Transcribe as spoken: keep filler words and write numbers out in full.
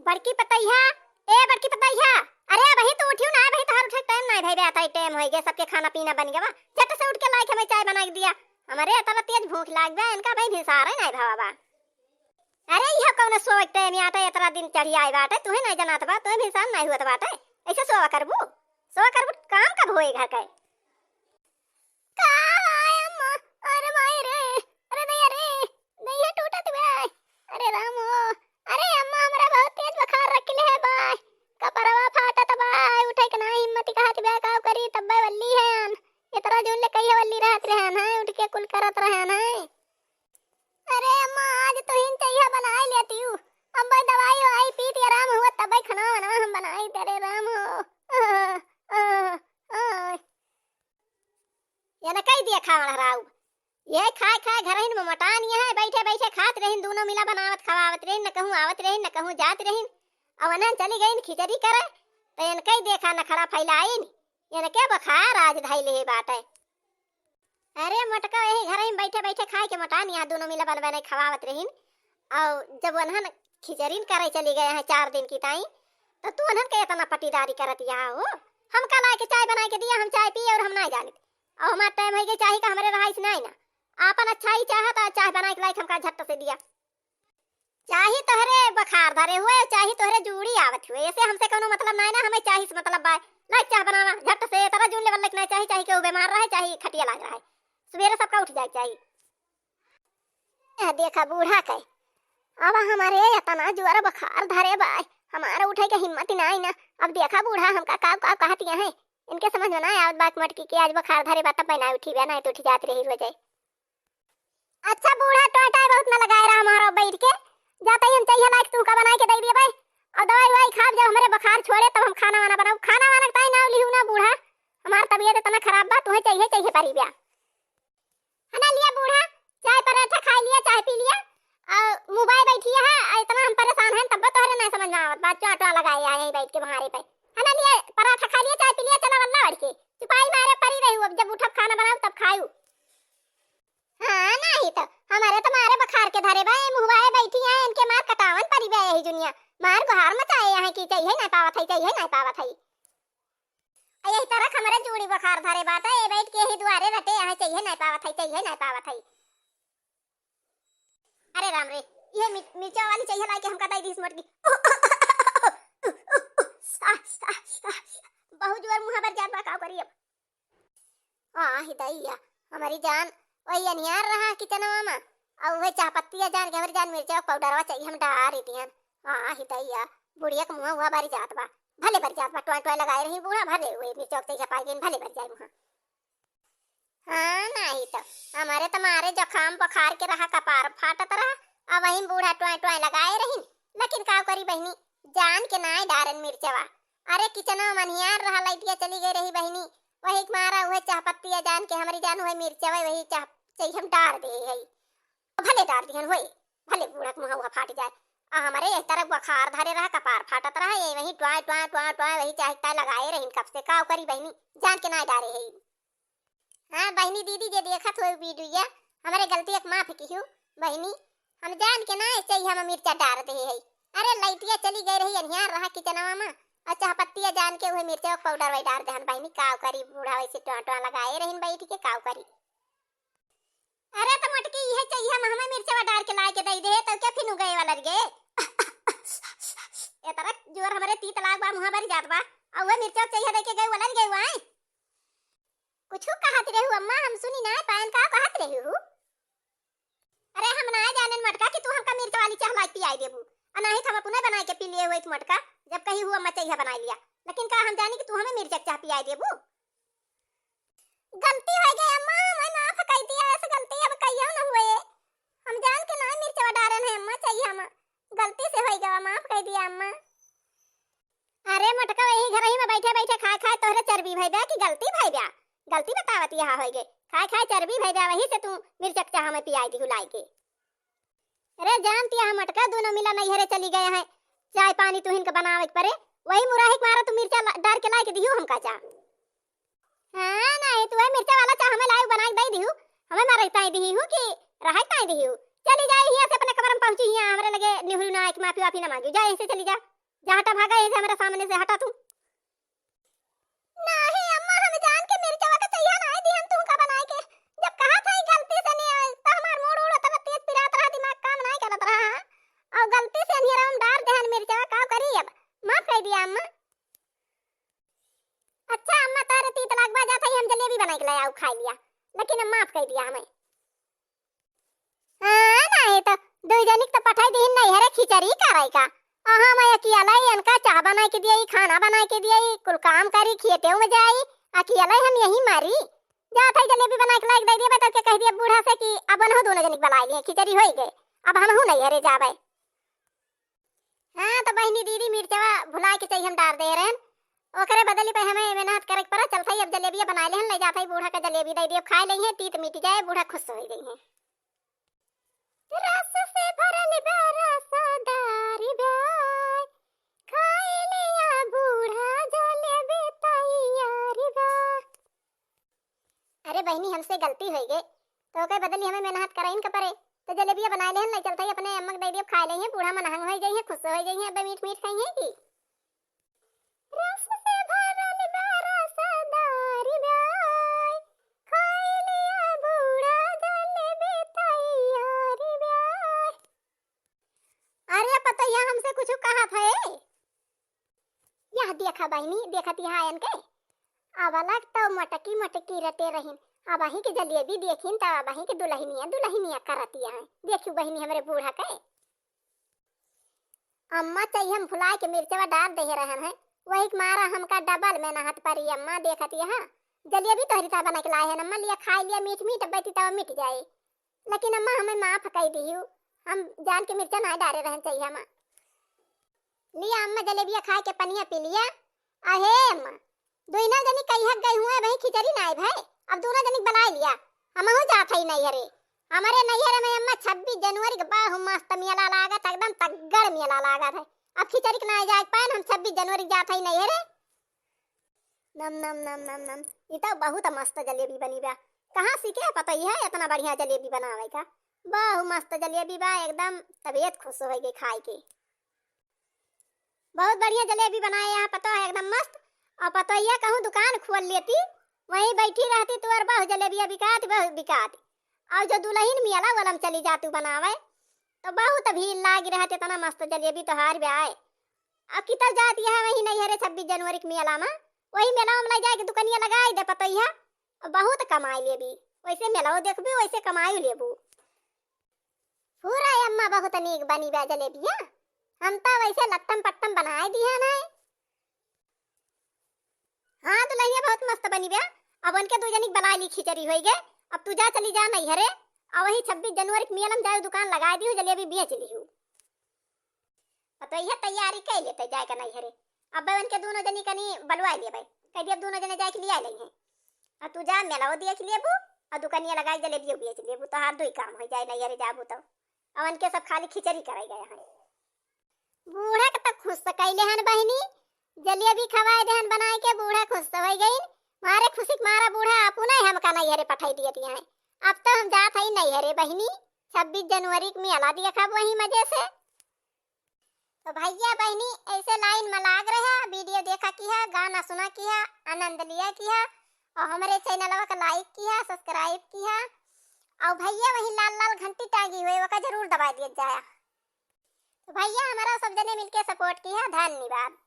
बड़की पतैया, ए बड़की पतैया, अरे अबही तू उठियो ना, अबही तोहार उठे के टाइम नाहीं भई बे, अतई टाइम होइगे, सबके खाना पीना बनिगे बा, झट से उठ के लाइके हमें चाय बनाइके दिया। हमरे एतना तेज भूख लाग बे, इनका अबही भिनसारे नाहीं भवा बा। अरे इहै कौनो सोवै के टाइम आटे, एतना दिन चढ़ी आए बाटे, तुहे नाहीं जनात बा, तुहे भिनसार नाहीं हुअत बाटे, अइसे सोवा करबू, सोवा करबू, काम कब होए घर के? का है अम्मा? अरे माई रे, अरे दैया रे, दैया टूटत बा। अरे राम हो, अरे अम्मा हमरा बहुत तेज बुखार रखले है बा, कपरवा फाटत बा, उठे के ना हिम्मत कहत बा, का करी तब्बे वल्ली है। एतना जून ले कहिए वल्ली रहत रहन है, उठ के कुल करत रहन है। अरे अम्मा आज तुहिन चइहा बनाए लेतिउ, अब्बे दवाई ववाई पीत आराम हुआ तब्बे खाना वाना हम बनाई दे रे राम हो। आह, आह, आह। ये न कही दिया खावण हराऊ। ये खाए खाए घरहिन में मोटान ये है, बैठे बैठे खात रहिन, दूनो मिला बनावत खवावत रहिन, न कहूँ आवत रहिन, न कहूँ जात रहिन। अब अनहन चली गइन खिचड़ी करे, तो इनके ही देखा नखड़ा फैलाइन, इनके बुखार आज धइले हे बाटे। अरे मोटका यही घरहिन बैठे बैठे खाए के मोटान, यहाँ दूनो मिला बन बने खवावत रहिन। और जब उन्हन खिचड़ीन करे चली गए हैं चार दिन की ताई, तो तू उन्हन के इतना पटीदारी करत यहाँ हो? हमका लाइके चाय बनाइके दिया, हम चाय पिए और हम नाहीं जानित। और हमार टाइम होइगे चाही का हमरे रहाइस नाहीं ना। आपन अच्छाई चाहत, चाह बनाइके लाइके हमका झट से दिया। चाही तोहरे बुखार धरे हुए, चाही तोहरे जूड़ी आवत हुए, ऐसे हमसे कौनो मतलब नाहीं ना, हमें चाही से मतलब बा। लाइके चाह बनावा झट से, एतना जून लेवल लाइके नाहीं चाही, चाही केहू बीमार रहे, चाही खटिया लाग रहे, सुबेरे सबका उठ जाए चाही। ए, देखा बूढ़ा के, अब हमरे एतना जोर बुखार धरे बा, हमार उठे के हिम्मत ही नाहीं ना। अब देखा बूढ़ा हमका का, का कहतिया है, इनके समझ में नाहीं आवत बा कि मोटकी के आज बुखार धरे बा, तब नाहीं उठी बा, नाहीं तो उठी जात रही रोजे। अच्छा बूढ़ा, टोय टोय बहुत ना लगाए रहा हमारा बैठ के, जाते ही हम चाहिए लाइके तुमका बनाए के दे दिए भाई, और दवाई ववाई खाब, जब हमरे बुखार छोड़े तब हम खाना वाना बनाऊ। खाना वाना ताई नाव लिहू ना बूढ़ा, हमार तबीयत इतना खराब बा, तुम्हें चाहिए, चाहिए परी बा। है ना, लिया बूढ़ा, चाय पराठा खा लिया, चाय पी लिया, और मुँह बाय बैठी है, और इतना हम परेशान हैं, तब तोहरे नहीं समझ में आवत बात, चोट वाला गाय आए यहीं बैठ के बहारे पे। है ना, लिया पराठा खा लिया, चाय पी लिया, चला वल्ला बढ़ के। चुपाई मारे परी रहू, अब जब उठब खाना बनाऊ तब खाऊ। हाँ, नहीं तो, हमारे तो मारे बुखार के धरे बा, ये मुँह बाय बैठी हैं, इनके मार कटावन परी बा यही दुनिया। मार गुहार मचाए यहाँ की, चाहिए नहीं पावत है, चाहिए नहीं पावत है। आ यही तरह हमरे जूड़ी बुखार धरे बाटे, ए बैठ के ही दुआरे रटे, यहाँ चाहिए नहीं पावत है, चाहिए नहीं पावत है। अरे राम रे, ये मि-, मिर्चा वाली चाहिए लाइके हमका दे दीस मोटकी। आ, आ, आ, बहुत जोर मुँह भर जात बा, का करी अब? आ, ही दैया, हमारी जान, वही अनियार रहा किचनवा में, और वही चाह पत्तिया जान के हमारी जान मिर्चा पाउडरवा चाहिए, हम डार ही दिहन। आ, ही दैया, बुढ़िया के मुँह हुआ भरी जात बा, भले भरी जात बा, टोय टोय लगाए रही बूढ़ा, भले हुए मिर्चा चाहिए पाई दिन, भले भरी जाए मुँह। हाँ, नहीं तो, हमारे तो मारे जुकाम बुखार के रहा, कपार फाटत रहा, अब वही बूढ़ा टोय टोय लगाए रही, लेकिन का करी बहिनी, जान के नाय डारन मिर्चवा। अरे किचनवा मनियार रहा, लाइटिया चली गई रही बहिनी, वही के मारा उहे चाह पत्तिया जान के हमरी जान उहे मिर्चवा वही चाह चाहिए हम डार दे है। भले डार दिहन होए, भले बूढ़ा के मुँह उहा फाट जाए। आ हमरे यही तरह बुखार धरे रहा, कपार फाटत रहा, ये वही ट्वाय, ट्वाय, ट्वाय, ट्वाय, वही चाहे ताय लगाए रहिन कब से, का करी बहिनी, जान के नाय डारे है। हाँ बहिनी दीदी जे देखत हो वीडियो, हमरे गलती एक माफ किहू बहिनी, हम जान के ना ऐसे ही हम मिर्चा डार दे है। अरे लाइटिया चली गई रही, अनियार रहा किचनवा में, और चाह पत्तिया जान के उहे मिर्चा पाउडर वही डार देहन बहिनी, काव करी, बूढ़ा वैसे टोंटवा लगाए रहिन बैठ के, काव करी। अरे तो मोटकी इहे चाहिए, हम हमें मिर्चवा डार के लाए के दे दे, तो क्या फिनू गए वाला रे? ए तरह जोर हमरे तीत लाग बा, मुँह भर जात बा, और वह मिर्चा चाहिए दे के गए वाला रे गए हुआ है। कुछ कहत रहू अम्मा, हम सुनी ना पायन, का कहत रहू? अरे हम ना जानेन मोटका कि तू हमका मिर्च वाली चाह लाइके पियाई देबू, आ नाही तो हम अपने बनाए के पी लिए हुए मोटका, जब कही हु अम्मा चाहिए बनाई लिया, लेकिन का हम जानी कि तू हमें मिर्च के चाह पियाई देबू? गलती हो गई अम्मा, हमें माफ कर दिया, ऐसे गलती अब कहियो न हुए। हम जान के ना मिर्चवा डारन है अम्मा, चाहिए हम, गलती से हो गया, माफ कर दिया अम्मा। अरे मोटका, वही घर ही में बैठे बैठे खाए खाए तोहरे चर्बी भई बा कि गलती भई बा? गलती बतावत यहाँ होइगे, खाए खाए चर्बी भई बा, वही से तू मिर्चक चाह में पियाई दिहु लाइके। अरे जानती है मोटका, दोनों मिला नैहरे चली गए हैं, चाय पानी तुहिन के बनावे के परे, वही मुराही के मारा तू मिर्चा ला-, डार के लाइके दिहु हमका चाह। हाँ, नहीं, तू है मिर्चा वाला चाह हमें लायक बनाए के दे दिहू, हमें मारे ताई दिहू कि रहे ताई दिहू। चली जाए हियाँ से अपने कमरा में पहुँची हियाँ, हमरे लगे निहुरी ना आए कि माफी वाफी ना मांगी, जा यहीं से चली जा। जा हटा, भागा यहीं से, हमरे सामने से हटा तू। नाही अम्मा, हम जान के मिर्चवा के चहिया नाही दिहन तुहका बनाए के। जब कहा था गलती से नहीं, तो हमार मूड उड़त रहा, तेज पिरात रहा, दिमाग काम नाही करत रहा। और गलती से अंधेरा में डार देहन मिर्चवा, का करी अब? माफ कर दिया अम्मा। अच्छा अम्मा, तारे तीत लागबा जात है, हम जलेबी बनाए के लाया, खाए लिया, लेकिन अब माफ कर दिया हमें। हाँ, नाही तो दुई जनिक तो पठाई दिहिन नैहरे खिचड़ी करे का। अहाँ मैं अकेला ही इनका चाह बनाए के दिया, खाना बनाए के दिया, कुल काम करी, खेते में जाई, अकेला ही हम यहीं मरी। जात है जलेबी बनाए के लायक दे दिया, तो के कह दिया बूढ़ा से कि अब उन्हों दोनों जनिक बुलाई लिए, खिचड़ी होई गए, अब हम हूँ नैहरे जाबे। हाँ, तो बहिनी दीदी मिर्चवा भुलाए के चाहिए हम डार दे रहन, ओकरे बदली पे हमें मेहनत करे के पड़ा। चलत है अब जलेबिया बनाए लेहन, ले जात है बूढ़ा का जलेबी दे दियो, खाए लेइहे, तीत मिट जाए, बूढ़ा खुश हो जाइए। रस से भरल बा रसदार बा, खाए लिया बूढ़ा जलेबी तैयार बा। अरे बहिनी, हमसे गलती होई गई, तो ओके बदली हमें मेहनत कराइन के परे। तो जलेबिया बनाए लेहन, ले चलत है अपने अम्मा के दे दियो, खाए लेइहे, बूढ़ा मनहंग हो जाइए, खुश हो जाइए, अब मीठ मीठ खाइए की। रस से भरल बा रसदार बा, खाए लिया बूढ़ा जलेबी तैयार बा। अरे पतोहिया, हमसे कुछ कहा था ए? यह देखा बहिनी, देखत यहाँ आयन के। अब अलग तो मटकी मटकी रटे रहिन, अब अहीं के जलेबी देखिन तो अब अहीं के दुल्हनिया दुल्हनिया करतिया है। देखियो बहिनी हमरे बूढ़ा के। अम्मा चाहिए हम भुलाए के मिर्चवा डार दे रहन है, वही के मारा हमका डबल मेहनत परी। अम्मा देखत यहाँ जलेबी तोहरी ता बना के लाए हैं, अम्मा लिया खाए लिया मीठ मीठ, अब बैठी तब मिट जाए। लेकिन अम्मा हमें माफ कर दियो, हम जान के मिर्चा ना डारे रहन चाहिए अम्मा। लिया अम्मा जलेबिया खाए के पनिया पी लिया। अहे अम्मा, दुइना जनी कहिया गई हुए, वही खिचड़ी ना आए भाई, अब दोनों जनी बलाए लिया, हमहू जात हई नैहरे। हमारे नैहरे में अम्मा छब्बीस जनवरी के बाहु मस्त मेला लागत, एकदम तगड़ मेला लागत है। अब खिचड़ी के ना जाए पाए, हम छब्बीस जनवरी के जात हई नैहरे। नम नम नम नम नम, ई तो बहुत मस्त जलेबी बनी बा। कहाँ सीखे है पतोहिया इतना बढ़िया जलेबी बनावे का? बहु मस्त जलेबी बा, एकदम तबीयत खुश हो गई खाए के। बहुत बढ़िया जलेबी बनाए यहाँ पतोह, एकदम मस्त। और पतोहिया कहूँ दुकान खोल लेती, वहीं बैठी रहती तो और बहु जलेबिया बिकात, बहु बिकात। और जो दुल्हन मियाला वाला में चली जातू बनावे, तो बहुत भीड़ लाग रहत, इतना मस्त जलेबी तोहार बा। अब कितल जात यहाँ वही नैहरे छब्बीस जनवरी के मेला में, वही मेला में ले जाए के दुकनिया लगाई दे पतोहिया, बहुत कमाई लेबी। वैसे मेलाओ देखबी, वैसे कमाई लेबू। पूरा अम्मा बहुत नीक बनी बा जलेबिया, हम तो वैसे लट्टम पट्टम बनाए दिया ना। हाँ दुल्हनिया बहुत मस्त बनी बा। अब उनके दो जनी के बना ली, खिचड़ी होई गए। अब तू जा, चली जा नैहरे, और वही छब्बीस जनवरी के मेला में जाए दुकान लगाए दियो, जलेबी बेच लियो। पतोहिया तैयारी कर लेते जाए के नैहरे। अब उनके दोनों जनी कनी बलवा लेबे, कह दिया दोनों जने जाए के लिया लेइहे। और तू जा मेलाओ देख लेबू और दुकनिया लगाई जलेबियो बेच लेबू, तोहार दो ही काम हो जाए नैहरे जाबू तो। और उनके सब खाली खिचड़ी कराई गए हैं। बूढ़ा के तो खुश कैले हन बहिनी, जलेबी खवाए देहन बनाए के, बूढ़ा खुश हो गई। मारे खुशी के मारा बूढ़ा अपना ही हमका नैहरे पठाई दिए दिए हैं। अब तो हम जात हई नैहरे बहिनी, छब्बीस जनवरी के मेला देखब वही मजे से। तो भैया बहिनी ऐसे लाइन में लाग रहा, वीडियो देखा किहा, गाना सुना किहा, आनंद लिया किहा, और हमारे चैनलवा का लाइक किहा, सब्सक्राइब किहा, और भैया वही लाल लाल घंटी टांगी हुई ओका जरूर दबा दिया जाया। तो भैया हमारा सब जने मिलके सपोर्ट किहा, धन्यवाद।